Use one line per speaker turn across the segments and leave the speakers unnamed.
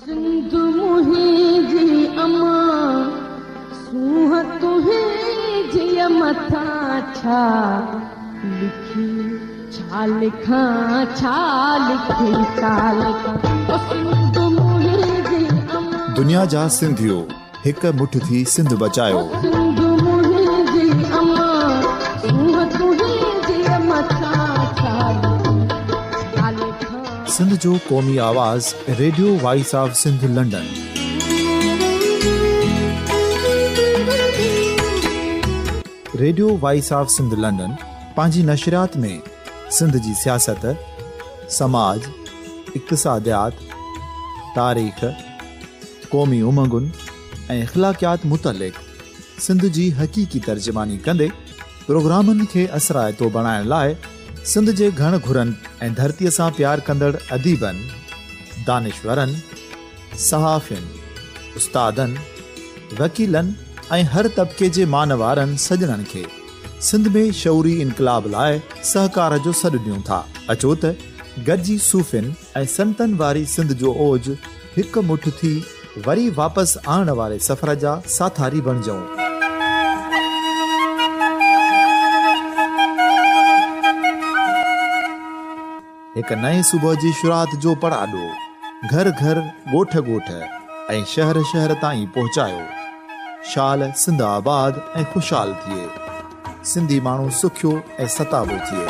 سنڌ منهنجي اما، سونهن تنهنجي مٿان ڇا لکي، ڇا لکان، ڇا لکي، ڇا لکان، او سنڌ منهنجي اما.
دنيا جا سنڌيو هڪ مٺ ٿي سنڌ بچايو.
او سنڌ منهنجي اما، سونهن تنهنجي مٿان ڇا لکي، ڇا لکان.
سنڌ جو قومي آواز radio voice of Sindh London. Radio voice of Sindh London پنهنجي نشريات ۾ سنڌ جي سياست، سماج، اقتصاديات، تاريخ، قومي امنگن ۽ اخلاقيات متعلق سنڌ جي حقيقي ترجماني ڪندي پروگرامن کي اثرائتو بڻائڻ لاء سنڌ جي گهڻ گهرن ۽ ڌرتيء سان پيار ڪندڙ اديبن، دانشورن، صحافين، استادن، وڪيلن ۽ هر طبقي جي مان وارن سڄڻن کي سنڌ ۾ شعوري انقلاب لاء سهڪار جو سڏ ڏيون ٿا. اچو ته گڏجي صوفين ۽ سنتن واري سنڌ جو اوج هڪ مٺ ٿي وري واپس آڻڻ واري سفر جا ساٿاري بڻجون. هڪ نئين صبح جي شروعات جو پڙاڏو گهر گهر، ڳوٺ ڳوٺ ۽ شهر شهر تائين پهچايو. شال سنڌ آباد ۽ خوشحال ٿئي. سنڌي ماڻهو سکيو ۽ ستابو ٿئي.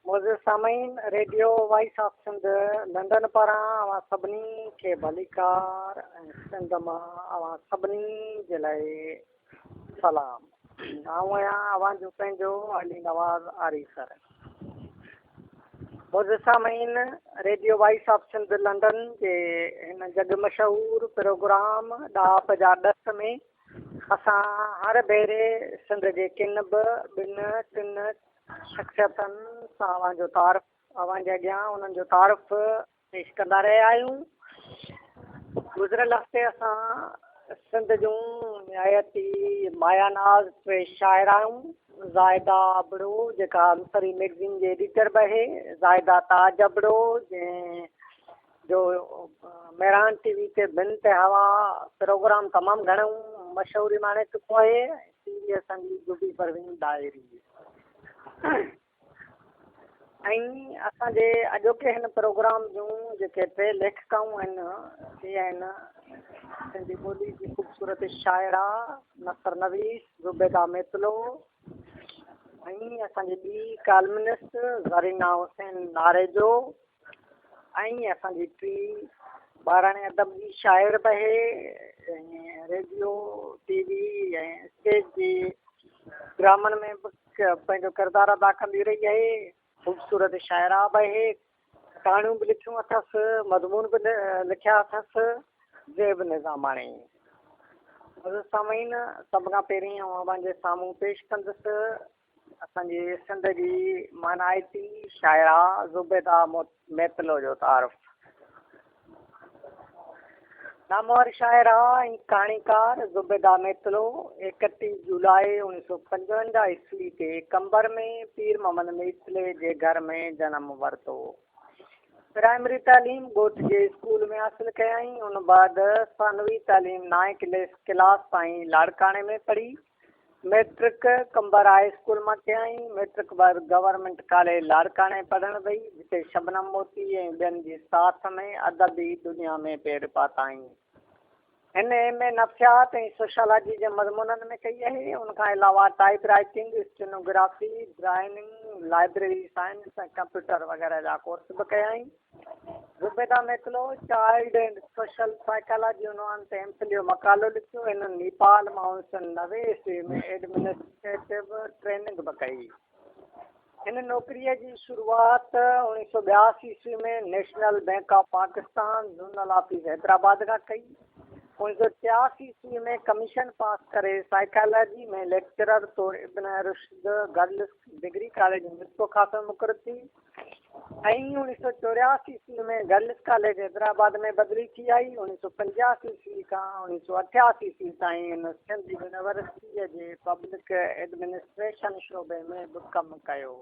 معزز سامعين، radio voice of Sindh London پاران اوهان سڀني کي ڀليڪار ۽ سنڌ مان اوهان سڀني جي لاء سلام. آئون آهيان اوهان جو پنهنجو علي نواز آريسر. معزز سامعين، radio voice of Sindh London جي هن جڳ مشهور پروگرام ڏاهپ جا ڏس ۾ اسان هر ڀيري سنڌ جي ڪن به ٻن ٽن شخصيتن سان اوهان جو تعارف اوهان جي اڳيان انهن جو تعارف پيش ڪندا رهيا آهيون. گذريل هفتي اسان سنڌ جون نهايت ئي مايا ناز ٽي شاعرائون زاهده ابڙو جيڪا همسري مئگزين جي ايڊيٽر به آهي، زاهده تاج ابڙو جنهن جو مهراڻ ٽي وي تي بنت هوا پروگرام تمام گهڻو مشهوري ماڻي چڪو آهي ۽ ٽي وي اسان جي زوبي پروين ڏاهري ۽ اسان جي اڄوڪي هن پروگرام جون جيڪي ٽي ليکڪائون آهن سي آهن سنڌي ٻولي جي خوبصورت شاعره نثر نويس زبيده ميتلو ۽ اسان جي ٻي ڪالمنسٽ زرينا حسين ناريجو ۽ اسان جي ٽي ٻاراڻي ادب جي شاعر به آهي ۽ ريڊيو، ٽي وي ۽ اسٽيج جي ڊرامن ۾ به پنهنجو ڪردار ادا ڪندي رهي آهي. خوبصورت شاعره به آهي. ڪهاڻيون به لکيون اٿس، مضمون به لکيا اٿس. زيب نظاماڻي. حضرت سامعين سڀ کان پهرين آئون اوهان جي سامهون پيش ڪندس اسان جي سنڌ جي مانائتي شاعره زبيده ميتلو جو تعارف. نامور شاعره ۽ ڪهاڻيڪار زبيده ميتلو 31 جولاء 1955 عيسوي تي قمبر ۾ پير محمد ميتلي جي گهر ۾ جنم ورتو. پرائمري تعليم ڳوٺ جي اسڪول ۾ حاصل ڪيائين. ان بعد ثانوي تعليم نائين ڪلاس تائين لاڙڪاڻي ۾ پڙهي. مئٽرڪ قمبر هاء اسڪول مان ڪيائين. مئٽرڪ بعد گورنمينٽ ڪاليج لاڙڪاڻي پڙهڻ وئي، جتي شبنم موتي ۽ ٻين جي ساٿ ۾ ادبي دنيا ۾ پير پاتائين. هن ايم اي نفسيات ۽ سوشيالاجي جي مضمونن ۾ ڪئي آهي. ان کان علاوه type writing, stenography, drawing, library science ۽ computer وغيره جا ڪورس به ڪيائين. Zubaida Mitlo child and social psychology عنوان تي ايم فل جو مقالو لکيو. هن نيپال مان اوڻيهه سؤ نوي عيسوي ۾ ايڊمنسٽريٽو ٽريننگ به ڪئي. هن نوڪريء جي شروعات اوڻيهه سؤ ٻياسي عيسوي ۾ national bank of Pakistan zonal office Hyderabad کان ڪئي. اوڻيهه سؤ ٽياسي عيسوي ۾ ڪميشن پاس ڪري سائيڪالاجي ۾ ليڪچرر طور Ibn Rushd girls degree college Mirpurkhas ۾ مقرر ٿي. ۽ 1984 عيسوي ۾ گرلس ڪاليج حيدرآباد ۾ بدلي ٿي آئي. 1985 عيسوي کان 1988 عيسوي تائين هن سنڌ يونيورسٽيء جي پبلڪ ايڊمنسٽريشن شعبي ۾ به ڪم ڪيو.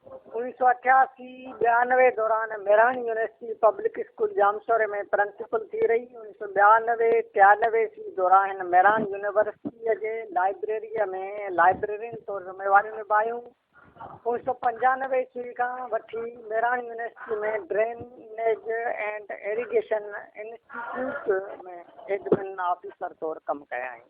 1988 92 دوران Mehran university public school ڄامشوري ۾ پرنسپل ٿي رهي. 1992 93 عيسوي دوران هن مهراڻ يونيورسٽيء جي لائبريريء ۾ لائبريرين طور ذميواريون نڀايون. 1995 عيسوي کان وٺي Mehran university ۾ drainage and irrigation institute ۾ admin officer طور ڪم ڪيائين.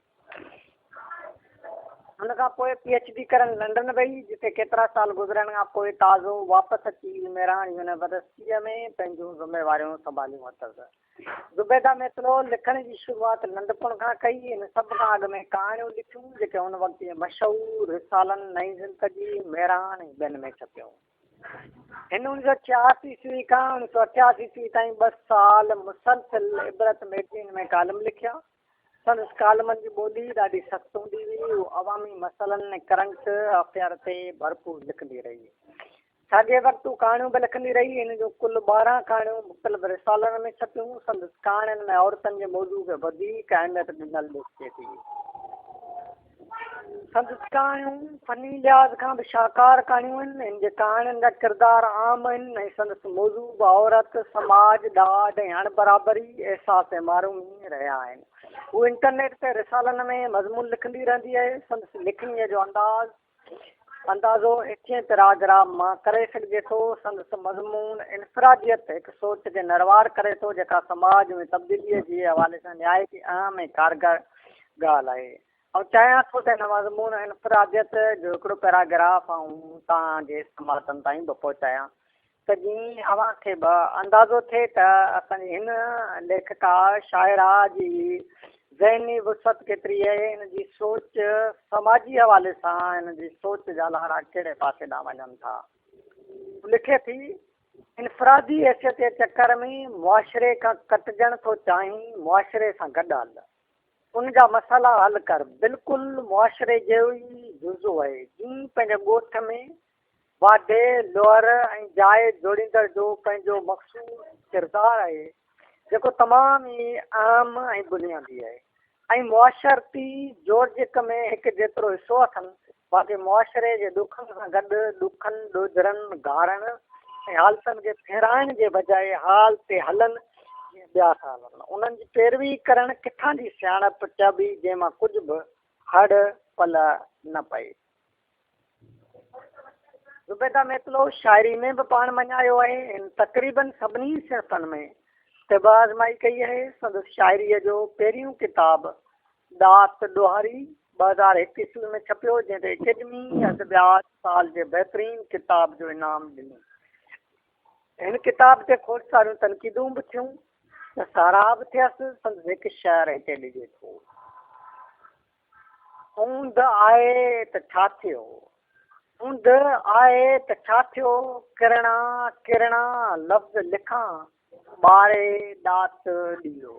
ان کان پوء پي ايڇ ڊي ڪرڻ لنڊن وئي، جتي ڪيترا سال گذرڻ کان پوء تازو واپس اچي مهراڻ يونيورسٽيء ۾ پنهنجون ذميواريون سنڀاليون اٿس. زبيده ميتلو لکڻ جي شروعات ننڍپڻ کان ڪئي. هن سڀ کان اڳ ۾ ڪهاڻيون لکيون، جيڪي ان وقت جي مشهور رسالن نئين زندگي، مهراڻ ۽ ٻين ۾ ڇپيون. هن 1986 عيسوي کان 1988 عيسوي تائين ٻه سال مسلسل عبرت مئگزين ۾ ڪالم لکيا. سندس ڪالمن جي ٻولي ڏاڍي سخت هوندي هئي. هوء عوامي مسئلن ۽ ڪرنٽ افيئر تي ڀرپور لکندي رهي. ساڳئي وقت هوء ڪهاڻيون به لکندي رهي. هن جون ڪل 12 ڪهاڻيون مختلف رسالن ۾ ڇپيون. سندس ڪهاڻين ۾ عورتن جي موضوع کي وڌيڪ اهميت ڏنل ڏسجي ٿي. سندس ڪهاڻيون فني لحاظ کان به شاهڪار ڪهاڻيون آهن. هن جي ڪهاڻين جا ڪردار عام آهن ۽ سندس موضوع به عورت، سماج، ڏاڍ ۽ اڻ برابري، احساس ۽ محرومي رهيا آهن. هوء انٽرنيٽ تي رسالن ۾ مضمون لکندي رهندي آهي. سندس لکڻيء جو انداز اندازو هيٺئين پيراگراف مان ڪري سگهجي ٿو. سندس مضمون انفراديت هڪ سوچ کي نروار ڪري ٿو، جيڪا سماج ۾ تبديليء جي حوالي سان نهايت ئي اهم ۽ ڪارگر ڳالهه آهي. آئون چاهيان ٿو ته هن مضمون انفراديت جو هڪڙو پيراگراف آئون توهان جي سماعتن تائين به پهچايان ته جيئن اوهان کي به اندازو ٿئي ته اسان جي هن ليکڪا شاعره جي ذهني وسعت ڪيتري آهي، هن جي سوچ سماجي حوالي سان هن جي سوچ جا لاڙا ڪهڙي پاسي ڏانهن وڃن ٿا. هو لکي ٿي، انفرادي حيثيت جي چڪر ۾ معاشري کان ڪٽجڻ ٿو چاهين، معاشري سان گڏ هل. ان جا مسئلا حل ڪر. بلڪل معاشري جو ئي جزو آهي. جيئن پنهنجي ڳوٺ ۾ واڍي، لوهر ۽ جاء جوڙيندڙ جو پنهنجو مخصوص ڪردار آهي، جيڪو تمام ئي اهم ۽ بنيادي آهي ۽ معاشرتي جوڙجڪ ۾ هڪ جيترو حصو اٿن، باقي معاشري جي ڏکن سان گڏ ڏکن، ڏوجهرن، گهارڻ ۽ حالتن کي ڦيرائڻ جي بجاء حال تي هلن جيئن ٻيا ٿا هلن. انهن جي پيروي ڪرڻ ڪٿان جي سياڻپ چئبي جنهن مان ڪجهه به هڙ پلئه نه پئي. زبيده ميتلو شاعري ۾ به پاڻ مڃايو آهي. هن تقريبن سڀني صنفن ۾ طبع آزمائي ڪئي آهي. سندس شاعريء جو پهريون ڪتاب ڏات ڏوهاري 2001 عيسوي ۾ ڇپيو، جنهن تي اڪيڊمي ادبيات سال جي بهترين ڪتاب جو انعام ڏنو. هن ڪتاب تي کوڙ ساريون تنقيدون به ٿيون ته ساراهه به ٿيس. سندس هڪ شعر هتي ڏجي ٿو. اوندهه آهي ته ڇا ٿيو، اوندهه آهي ته ڇا ٿيو، ڪرڻا ڪرڻا لفظ لکان، ٻاري ڏات ڏيئو.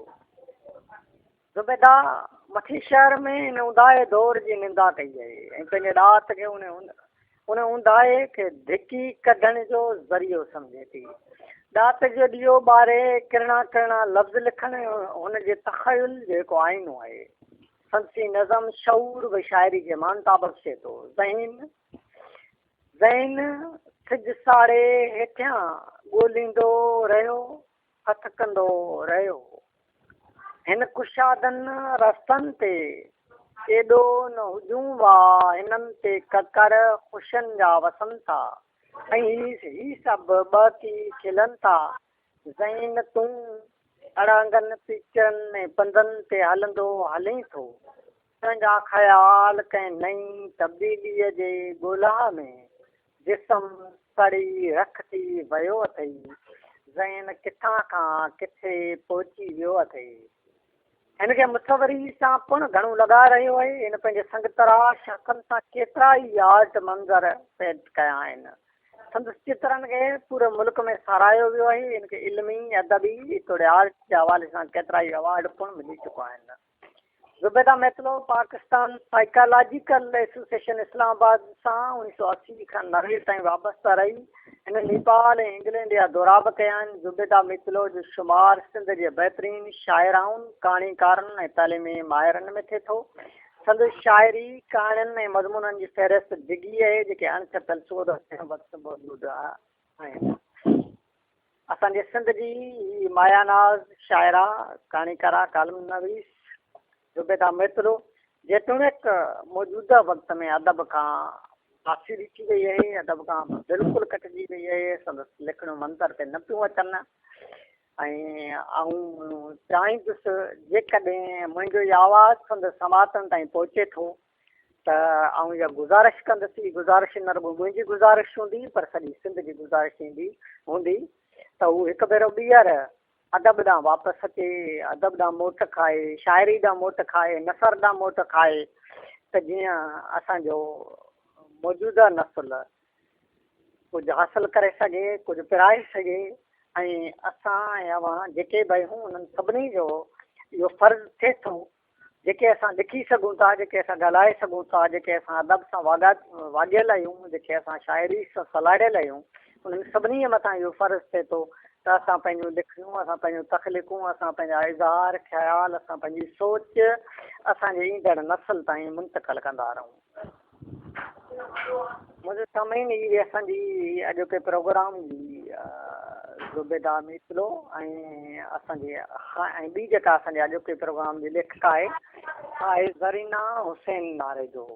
زبيده مٿي شعر ۾ ان اونداهي دور جي نندا ڪئي آهي ۽ پنهنجي ڏات کي ان اونداهي کي ڌڪي ڪڍڻ جو ذريعو سمجهي ٿي. ڏات جو ڏيئو ٻاري ڪرڻا ڪرڻا لفظ لکڻ هن جي تخيل جو هڪ آئينو آهي. سندس هي نظم شعور به شاعري کي مانتا بخشي ٿو. ذهين ذهن سج ساڙي هيٺيان ڳوليندو رهيو، ڦٿڪندو رهيو. هن ڪشادن رستن تي ڪيڏو نه هجوم وا هنن تي ڪڪر خوشين جا وسن ٿا ۽ هي سڀ ٻهڪي کلن ٿا. زين تون اڙانگن پيچرن ۽ پنڌن تي هلندو هلين ٿو. تنهنجا خيال ڪنهن نئين تبديليء جي ڳولها ۾. جسم سڙي رک ٿي ويو اٿئي. ذهن ڪٿان کان ڪٿي پهچي ويو اٿئي. هن کي مصوري سان پڻ گهڻو لڳاء رهيو آهي. هن پنهنجي سنگتراش هٿن سان ڪيترا ئي آرٽ منظر پينٽ ڪيا آهن. سندس چترن کي پوري ملڪ ۾ ساراهيو ويو آهي. هن کي علمي، ادبي توڙي آرٽ جي حوالي سان ڪيترائي ايوارڊ پڻ ملي چڪا آهن. Zubaida Mitlo Pakistan psychological association Islamabad سان 1980 کان 90 تائين وابسته رهي. هن نيپال ۽ انگلينڊ جا دورا به ڪيا آهن. زبيده ميتلو جو شمار سنڌ جي بهترين شاعرائن، ڪهاڻيڪارن ۽ تعليمي ماهرن ۾ ٿئي ٿو. سندس شاعري، ڪهاڻين ۽ مضمونن جي فهرست ڊگهي آهي، جيڪي اڻ ڇپيل صورت ۾ هن وقت موجود آهن. اسان جي سنڌ جي هي مايا ناز شاعره، ڪهاڻيڪاره، ڪالم نويس زبيده ميتلو جيتوڻيڪ موجوده وقت ۾ ادب کان پاسيري ٿي وئي آهي، ادب کان بلڪل ڪٽجي وئي آهي، سندس لکڻيون منظر تي نه پيون اچن ۽ آئون چاهيندس جيڪڏهن منهنجو هي آواز سندس سماعتن تائين پهچي ٿو ته آئون اها گذارش ڪندس، هي گذارش نه رڳو منهنجي گذارش هوندي پر سڄي سنڌ جي گذارش ايندي هوندي ته هو هڪ ڀيرو ٻيهر ادب ڏانهن واپس اچي، ادب ڏانهن موٽ کائي، شاعري ڏانهن موٽ کائي، نثر ڏانهن موٽ کائي ته جيئن اسان جو موجوده نسل ڪجهه حاصل ڪري سگهي، ڪجهه پرائي سگهي ۽ اسان ۽ اوهان جيڪي به آهيون انهن سڀني جو اهو فرض ٿئي ٿو جيڪي اسان لکي سگهون ٿا، جيڪي اسان ڳالهائي سگهون ٿا، جيڪي اسان ادب سان واڳيل آهيون، جيڪي اسان شاعري سان سلهاڙيل آهيون، انهن سڀني جي مٿان اهو فرض ٿئي ٿو ته اسان پنهنجون لکڻيون، اسان پنهنجون تخليقون، اسان پنهنجا اظهار خيال، اسان پنهنجي سوچ اسان جي ايندڙ نسل تائين منتقل ڪندا رهون. منهنجي سامعين هي اسان جي اڄوڪي پروگرام جي زبيده ميتلو ۽ اسان جي ۽ ٻي جيڪا اسان جي اڄوڪي پروگرام جي ليکڪا آهي سا آهي زرينا حسين ناريجو.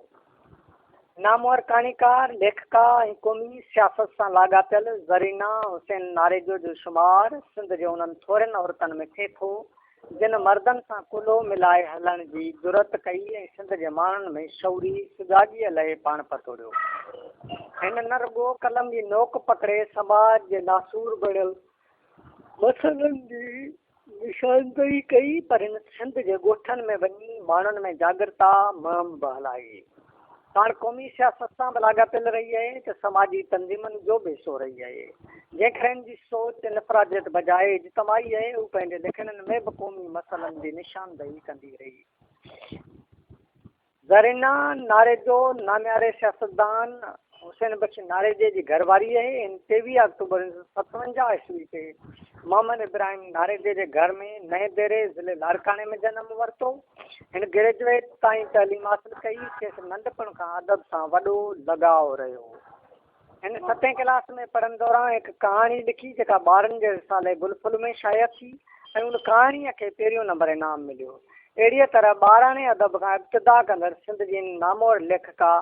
نامور ڪهاڻيڪار، ليکڪا ۽ قومي سياست سان لاڳاپيل زرينا حسين ناريجو جو شمار سنڌ جي انهن ٿورين عورتن ۾ ٿئي ٿو جن مردن سان ڪلهو ملائي هلڻ جي جرئت ڪئي ۽ سنڌ جي ماڻهن ۾ شعوري سجاڳيء لئه پاڻ پتوڙيو. هن نه رڳو قلم جي نوڪ پڪڙي سماج جي ناسور بڻيل مسئلن جي نشاندهي ڪئي پر هن سنڌ جي ڳوٺن ۾ وڃي ماڻهن ۾ جاڳرتا مهم به هلائي. پاڻ قومي سياست سان به لاڳاپيل رهي آهي ته سماجي تنظيمن جو به حصو رهي آهي. جنهن ڪري هن جي سوچ انفراديت بجاء اجتماعي آهي. هو پنهنجي لکڻين ۾ به قومي مسئلن جي نشاندهي ڪندي رهي. زرينا ناريجو نامياري سياستدان حسين بخش ناريجي جي گهر واري آهي. هن 23 آڪٽوبر 1957 عيسوي تي محمد ابراهيم ناريجي جي گهر ۾ نئين ديري ضلعي لاڙڪاڻي ۾ جنم ورتو. هن گريجوئيٽ تائين تعليم حاصل ڪئي. کيس ننڍپڻ کان ادب سان وڏو لڳاء رهيو. هن ستين ڪلاس ۾ پڙهڻ دوران هڪ ڪهاڻي لکي جيڪا ٻارن جي رسالي گل ڦل ۾ شايع ٿي ۽ ان ڪهاڻيء کي پهريون نمبر انعام مليو. اهڙيء طرح ٻاراڻي ادب کان ابتدا ڪندڙ سنڌ جي هن نامور ليکڪا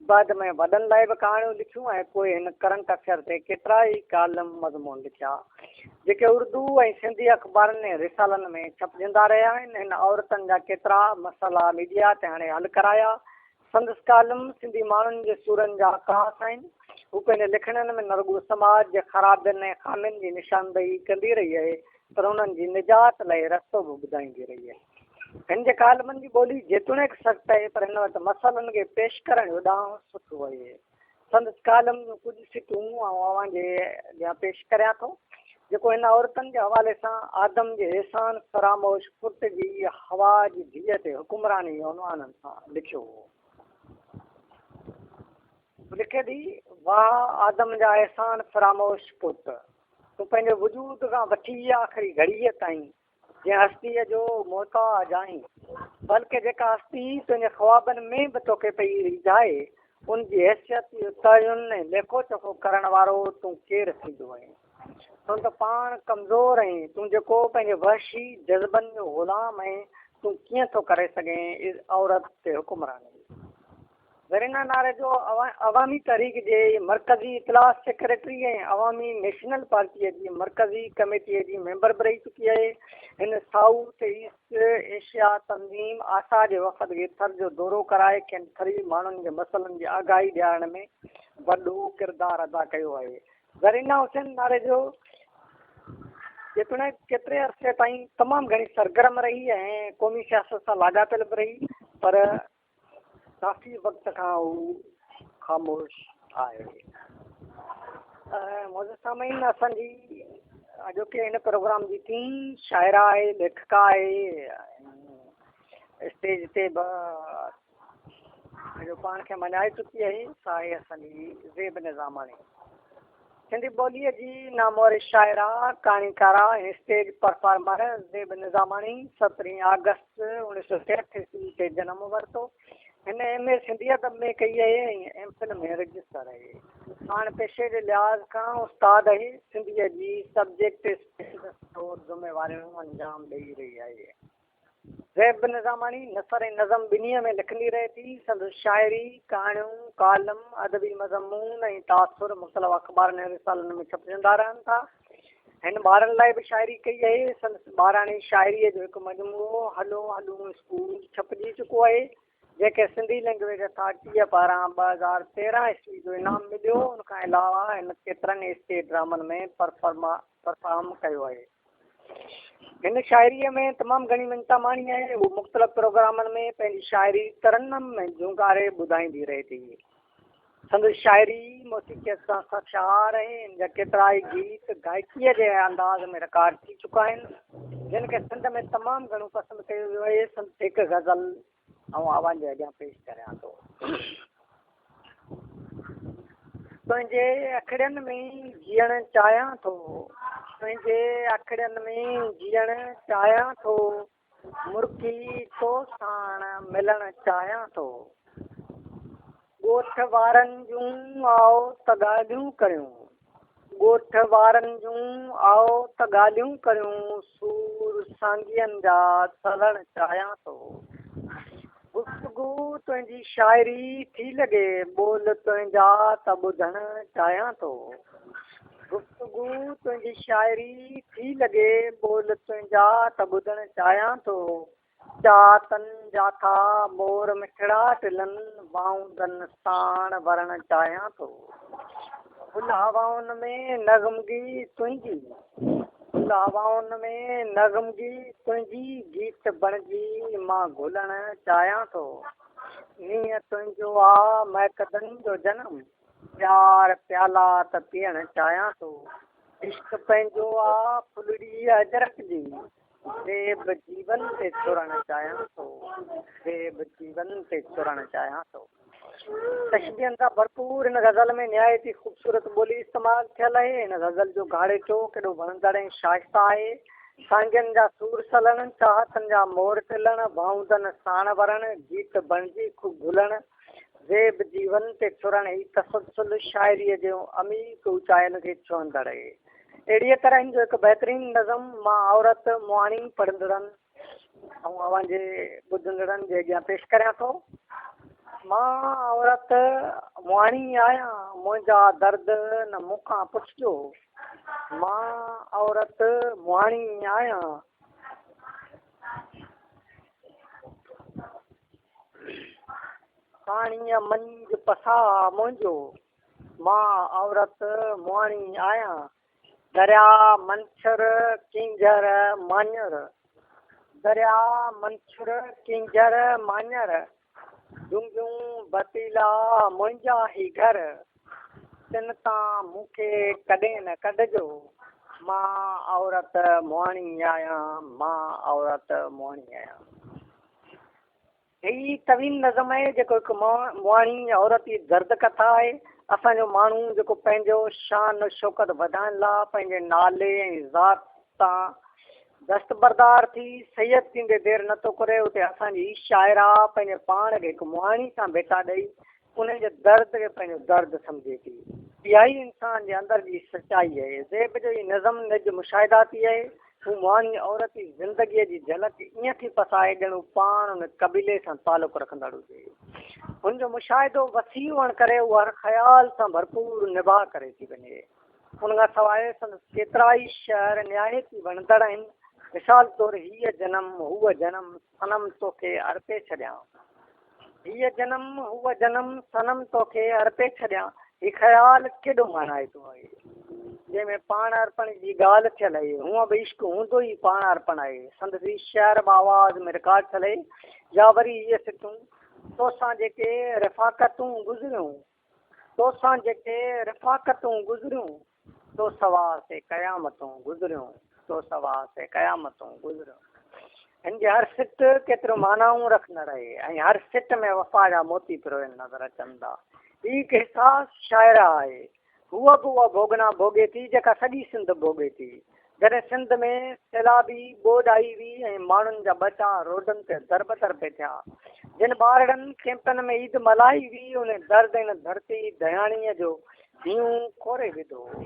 بعد ۾ وڏن لاء به ڪهاڻيون لکيون ۽ پوء هن ڪرنٽ افيئر تي ڪيترائي ڪالم مضمون لکيا، جيڪي اردو ۽ سنڌي اخبارن ۽ رسالن ۾ ڇپجندا رهيا آهن. هن عورتن جا ڪيترا مسئلا ميڊيا تي آڻي حل ڪرايا. سندس ڪالم سنڌي ماڻهن جي سورن جا عڪاس آهن. هو پنهنجي لکڻين ۾ نه رڳو سماج جي خرابين ۽ خامين جي نشاندهي ڪندي رهي آهي، پر انهن جي نجات لاء رستو به ٻڌائيندي رهي آهي. هن جي ڪالمن جي ٻولي جيتوڻيڪ سخت آهي پر هن وٽ مسئلن کي پيش ڪرڻ جو ڏانء سٺو آهي. سندس ڪالم جون ڪجهه سٽون آئون اوهان جي اڳيان پيش ڪريان ٿو، جيڪو هن عورتن جي حوالي سان آدم جي احسان فراموش پٽ جي حوا جي ڌيء تي حڪمراني جي عنوانن سان لکيو هو. هو لکي ٿي، واهه آدم جا احسان فراموش پٽ! تون پنهنجي وجود کان وٺي آخري گهڙيء تائين جنهن هستيء جو محتاج آهين، بلڪه جيڪا هستي تنهنجي خوابن ۾ به توکي پئي ريجهائي، ان جي حيثيت جو تعين ۽ ليکو چوکو ڪرڻ وارو تون ڪير ٿيندو آهين؟ تون ته پاڻ ڪمزور آهين، تون جيڪو پنهنجي وحشي جذبن جو غلام آهين، تون ڪيئن ٿو ڪري سگهين عورت تي حڪمراني؟ زرينا ناريجو عوامي تحريڪ جي مرڪزي اطلاعات سيڪريٽري ۽ عوامي نيشنل پارٽيء جي مرڪزي ڪميٽيء جي ميمبر به رهي چڪي آهي. هن سائوٿ ايسٽ ايشيا تنظيم آسا جي وفد کي ٿر جو دورو ڪرائي کين ٿري ماڻهن جي مسئلن جي آگاهي ڏيارڻ ۾ وڏو ڪردار ادا ڪيو آهي. زرينا حسين ناريجو جيتوڻيڪ ڪيتري عرصي تائين تمام گهڻي سرگرم رهي ۽ قومي سياست سان لاڳاپيل به رهي پر ڪافي وقت کان هو خاموش آهي. معزز سامعين اسان جي اڄوڪي هن پروگرام جي ٽين شاعره آهي ليکڪا آهي اسٽيج تي به پنهنجو پاڻ کي مڃائي چڪي آهي سا آهي اسان جي زيب نظاماڻي. سنڌي ٻوليء جي نامور شاعره، ڪهاڻيڪاره ۽ اسٽيج پرفارمر زيب نظاماڻي سترهين آگسٽ اوڻيهه سؤ ٽيهٺ عيسوي تي جنم ورتو. هن ايم اي سنڌي ادب ۾ ڪئي آهي ۽ ايم فل ۾ رجسٽر آهي. پاڻ پيشي جي لحاظ کان استاد آهي. سنڌيء جي سبجيڪٽ اسپيشلسٽ طور ذميواريون انجام ڏئي رهي آهي. زيب نظاماڻي نثر ۽ نظم ٻنهي ۾ لکندي رهي ٿي. سندس شاعري، ڪهاڻيون، ڪالم، ادبي مضمون ۽ تاثر مختلف اخبارن ۽ رسالن ۾ ڇپجندا رهن ٿا. هن ٻارن لاء به شاعري ڪئي آهي. سندس ٻاراڻي شاعريء جو هڪ مجموعو هلو هلون اسڪول ڇپجي چڪو آهي، جنهن کي سنڌي لئنگئيج اٿارٽيء پاران 2013 عيسوي جو انعام مليو. ان کان علاوه هن ڪيترن ئي اسٽيج ڊرامن ۾ پرفارم ڪيو آهي. هن شاعريء ۾ تمام گهڻي مڃتا ماڻي آهي. هو مختلف پروگرامن ۾ پنهنجي شاعري ترنم ۾ جهونگاري ٻڌائيندي رهي ٿي. سندس شاعري موسيقيت سان سرشار آهي. هن جا ڪيترائي گيت گائڪيء جي انداز ۾ رڪارڊ ٿي چڪا آهن، جن کي سنڌ ۾ تمام گهڻو پسند ڪيو ويو آهي. سندس هڪ غزل آئون اوهان جي اڳيان پيش ڪريان ٿو. تنهنجي اکڙين ۾ جيئڻ چاهيان ٿو تنهنجي اکڙين ۾ جيئڻ چاهيان ٿو مرڪي تو ساڻ ملڻ چاهيان ٿو ڳوٺ وارن جون آئو ته ڳالهيون ڪريون ڳوٺ وارن جون آئو ته ڳالهيون ڪريون سور سانگين جا سلڻ چاهيان ٿو گفتگو تنهنجي شاعري ٿي لڳي ٻول تنهنجا ته ٻڌڻ چاهيان ٿو گفتگو تنهنجي شاعري ٿي لڳي ٻول تنهنجا ته ٻڌڻ چاهيان ٿو چاهتن جا ٿا مور مٺڙا ٽلن، واهوندن ساڻ ورڻ چاهيان ٿو. گل هوائن ۾ نغمگي تنهنجي، گل هوائن ۾ نغمگي تنهنجي، گيت بڻجي مان گهلڻ چاهيان ٿو. نينهن تنهنجو آ مئڪدن جو جنم، پيار پيالا ته پيئڻ چاهيان ٿو. عشق پنهنجو آ ڦلڙي اجرڪ جي، زيب جيون تي چرڻ چاهيان ٿو زيب جيون تي چرڻ چاهيان ٿو. تشبيهن سان ڀرپور هن غزل ۾ نهايت ئي خوبصورت ٻولي استعمال ٿيل آهي. هن غزل جو گهاڙيٽو ڪيڏو وڻندڙ ۽ شائسته آهي. سانگين جا سور سلڻ، چاهتن جا مور ٽلڻ، واهوندن ساڻ ورڻ، گيت بڻجي گهلڻ، زيب جيون تي چرڻ هي تسلسل شاعريء جي عميق اوچاين کي ڇهندڙ آهي. اهڙيء طرح هن جو هڪ بهترين نظم مان عورت مهاڻي پڙهندڙن ۽ اوهان جي ٻڌندڙن جي اڳيان پيش ڪريان ٿو. مان عورت مهاڻي آهيان، منهنجا درد نه مون کان پڇجو. مان عورت مهاڻي آهيان. پاڻيء منجهه پساهه منهنجو. مان عورت مهاڻي آهيان. درياء منڇر ڪينجهر ماڃر، درياء منڇر ڪينجهر ماڃر، ڊونگيون بتيلا منهنجا هي گهر، تن تان مون کي ڪڏهن نه ڪڍجو، مان عورت مهاڻي آهيان، مان عورت مهاڻي آهيان. هي طويل نظم آهي جيڪو هڪ مهاڻي عورت جي درد ڪٿا آهي. اسان جو ماڻهو جيڪو پنهنجو شان و شوڪت وڌائڻ لا پنهنجي نالي ۽ ذات تان دستبردار ٿي سيد ٿيندي دير نه ٿو ڪري اتي اسان جي هي شاعره پنهنجي پاڻ کي هڪ مهاڻي سان ڀيٽا ڏئي انهن جي درد کي پنهنجو درد سمجهي ٿي. اها ئي انسان جي اندر جي سچائي آهي. زيب جو هي نظم نج مشاهداتي آهي. هو مهاڻي عورت جي زندگيء جي جهلڪ ائين ٿي پسائي ڄڻ هو پاڻ ان قبيلي سان تعلق رکندڙ هجي. هن جو مشاهدو وسيع هئڻ ڪري هو هر خيال سان ڀرپور نباهه ڪري ٿي وڃي. ان کان سواء سندس ڪيترائي شعر نهايت ئي وڻندڙ آهن. مثال طور هيء جنم هوء جنم صنم توکي ارپي ڇڏيان. هيء جنم هوء جنم صنم توکي ارپي ڇڏيان. هي خيال ڪيڏو مانائتو آهي، جنهن ۾ پاڻ ارپڻ جي ڳالهه ٿيل آهي. هونء به عشق هوندو ئي پاڻ ارپڻ آهي. سندس هي شعر به آواز ۾ رڪارڊ ٿيل آهي. يا وري هيء سٽون، توسان جيڪي رفاقتون گذريون، توسان جيڪي رفاقتون گذريون، تو سوا سي قيامتون گذريون، تو سوا سي قيامتون گذريون. هن جي هر سٽ ڪيتريون معنائون رکندڙ آهي ۽ هر سٽ ۾ وفا جا موتي پرويل نظر اچن ٿا. هي هڪ حساس شاعره آهي. هوء به اها ڀوڳنا ڀوڳي ٿي جيڪا سڄي سنڌ ڀوڳي ٿي. جڏهن سنڌ ۾ سيلابي ٻوڏ آئي هئي ۽ ماڻهن جا ٻچا روڊن تي دربدر پئي ٿيا. جن ٻارڙن ڪئمپن ۾ عيد ملهائي هئي انهي درد هن ڌرتي ڌياڻيء جو هينئون کوري وڌو هو.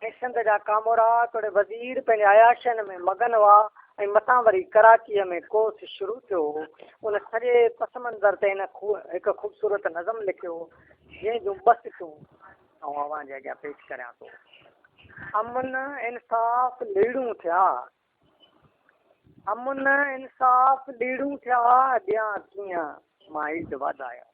۽ سنڌ جا ڪامورا توڙي وزير پنهنجي عياشين ۾ مگن هئا ۽ مٿان وري ڪراچيء ۾ ڪوس شروع ٿيو هو. ان سڄي پس منظر تي هن هڪ خوبصورت نظم لکيو، جنهن جون ٻه سٽون آئون اوهان جي اڳيان پيش ڪريان ٿو. امن انصاف ليڙون ٿيا. امن انصاف ليڙون ٿيا ڏيان ڪيئن مان عيد واڌايا.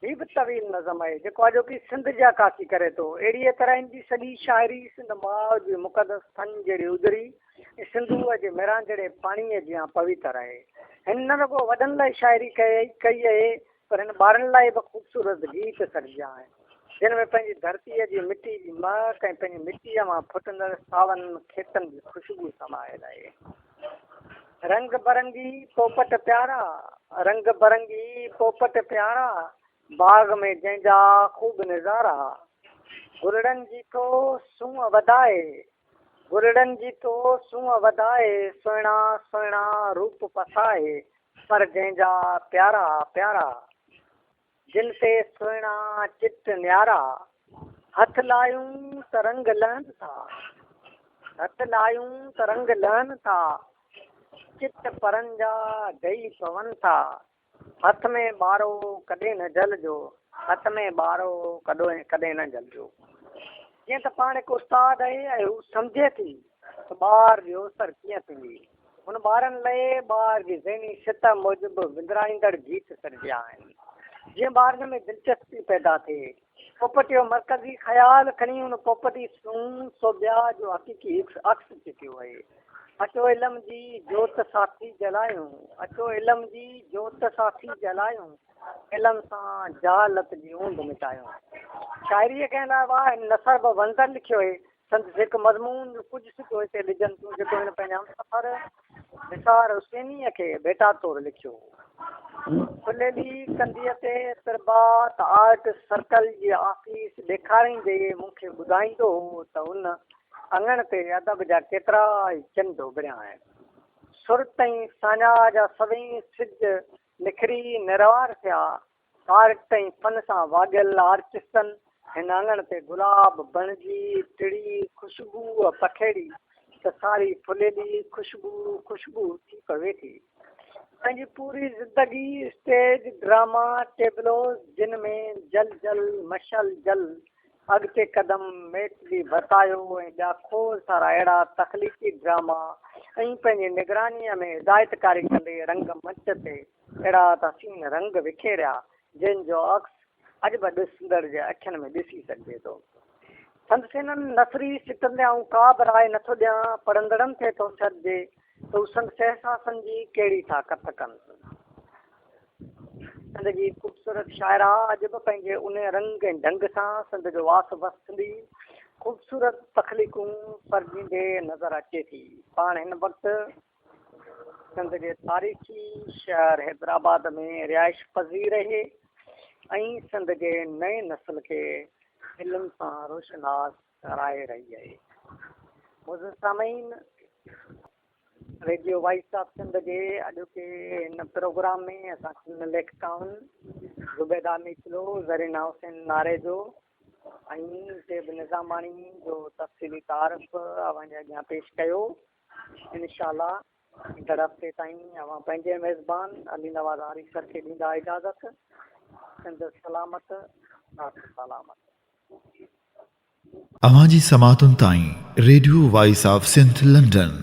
هي به طويل نظم آهي جيڪو اڄوڪي سنڌ جي عڪاسي ڪري ٿو. اهڙيء طرح هن جي سڄي شاعري سنڌ ماء جي مقدس ٿڃ جهڙي اجري ۽ سنڌوء جي ميرانجهڙي پاڻيء جيان پويتر آهي. هن نه رڳو وڏن لاء شاعري ڪئي اهي پر هن ٻارن لاء به خوبصورت گيت سرجيا آهن، جن ۾ پنهنجي ڌرتيء جي مٽي جي مهڪ ۽ پنهنجي مٽيء مان ڦٽندڙ ساون کيتن جي خوشبو سمايل آهي. رنگ برنگي پوپٽ پيارا، رنگ برنگي پوپٽ پيارا، باغ ۾ جنهن جا خوب نظارا. گلڙن جي ٿو سونهن وڌائي، گلڙن جي ٿو سونهن وڌائي، سهڻا سهڻا روپ پسائي. پر جنهن جا پيارا پيارا، جن تي سهڻا چٽ نيارا، هٿ لايون ته رنگ لهن ٿا، هٿ لايون ته رنگ لهن ٿا، چٽ پرن جا ڊهي پون ٿا، هٿ ۾ ٻارو ڪڏهن نه جهلجو، هٿ ۾ ٻارو ڪڏهن نه جهلجو. جيئن ته پاڻ هڪ استاد آهي ۽ هو سمجهي ٿي ته ٻار جي اوسر ڪيئن ٿيندي. هن ٻارن لئه ٻار جي ذهني سطح موجب وندرائيندڙ گيت سرجيا آهن، جيئن ٻارن ۾ دلچسپي پيدا ٿئي. پوپٽ جو مرڪزي خيال کڻي هن پوپٽي سونهن سوڀيا جو حقيقي عڪس چٽيو آهي. اچو علم جي جوت ساٿي جلايون، اچو علم جي جوت ساٿي جلايون، علم سان جهالت جي اوندهه مٽايون. شاعريء کان علاوه هن نثر به ونظر لکيو آهي. سندس هڪ مضمون جون ڪجهه سٽون هتي ڏجن ٿيون، جيڪو هن پنهنجي همسفر نثار حسينيء کي ڀيٽا طور لکيو هو. ڦليلي ڪنڌيء تي پرڀات آرٽ سرڪل جي آفيس ڏيکاريندي مون کي ٻڌائيندو هو ته ان اڱڻ تي ادب جا ڪيترا ئي چنڊ اڀريا آهن. سرت ۽ ساڃاهه جا سوين سج نکري نروار ٿيا. آرٽ ۽ فن سان واڳيل آرٽسٽن هن اڱڻ تي گلاب بڻجي ٽڙي خوشبوء پکيڙي ته ساري ڦليلي خوشبو خوشبو ٿي پوي ٿي. پنهنجي پوري زندگي اسٽيج ڊراما ٽيبلوز جن ۾ جل جل مشعل جل، اڳتي قدم، ميٽلي ڀتايو ۽ ٻيا کوڙ سارا اهڙا تخليقي ڊراما ۽ پنهنجي نگرانيء ۾ هدايتڪاري ڪندي رنگ منچ تي اهڙا ته حسين رنگ وکيريا، جن جو عڪس اڄ به ڏسندڙ جي اکين ۾ ڏسي سگهجي ٿو. سندس انهن نثري سٽن تي آئون ڪا به راء نٿو ڏيان، پڙهندڙن کي ٿو ڇڏجي ته هو سندس احساسن جي ڪهڙي ٿا ڪٿ ڪن. سنڌ جي خوبصورت شاعره اڄ به پنهنجي انهي رنگ ۽ ڍنگ سان سنڌ جو واس وسندي خوبصورت تخليقون سرجيندي نظر اچي ٿي. پاڻ هن وقت سنڌ جي تاريخي شهر حيدرآباد ۾ رهائش پذير رهي ۽ سنڌ جي نئين نسل کي علم سان روشناس ڪرائي رهي آهي. معزز سامعين! ريڊيو وائس آف سنڌ جي اڄوڪي هن پروگرام ۾ اسان ٽن ليکڪائن زبيده ميتلو، زرينا حسين ناريجو ۽ زيب نظاماڻي جو تفصيلي تعارف اوهان جي اڳيان پيش ڪيو. انشاء الله ايندڙ هفتي تائين اوهان پنهنجي ميزبان علي نواز آريسر کي ڏيندا اجازت. سنڌ سلامت ساٿ سلامت.
اوهان جي سماعتن تائين radio voice of Sindh London.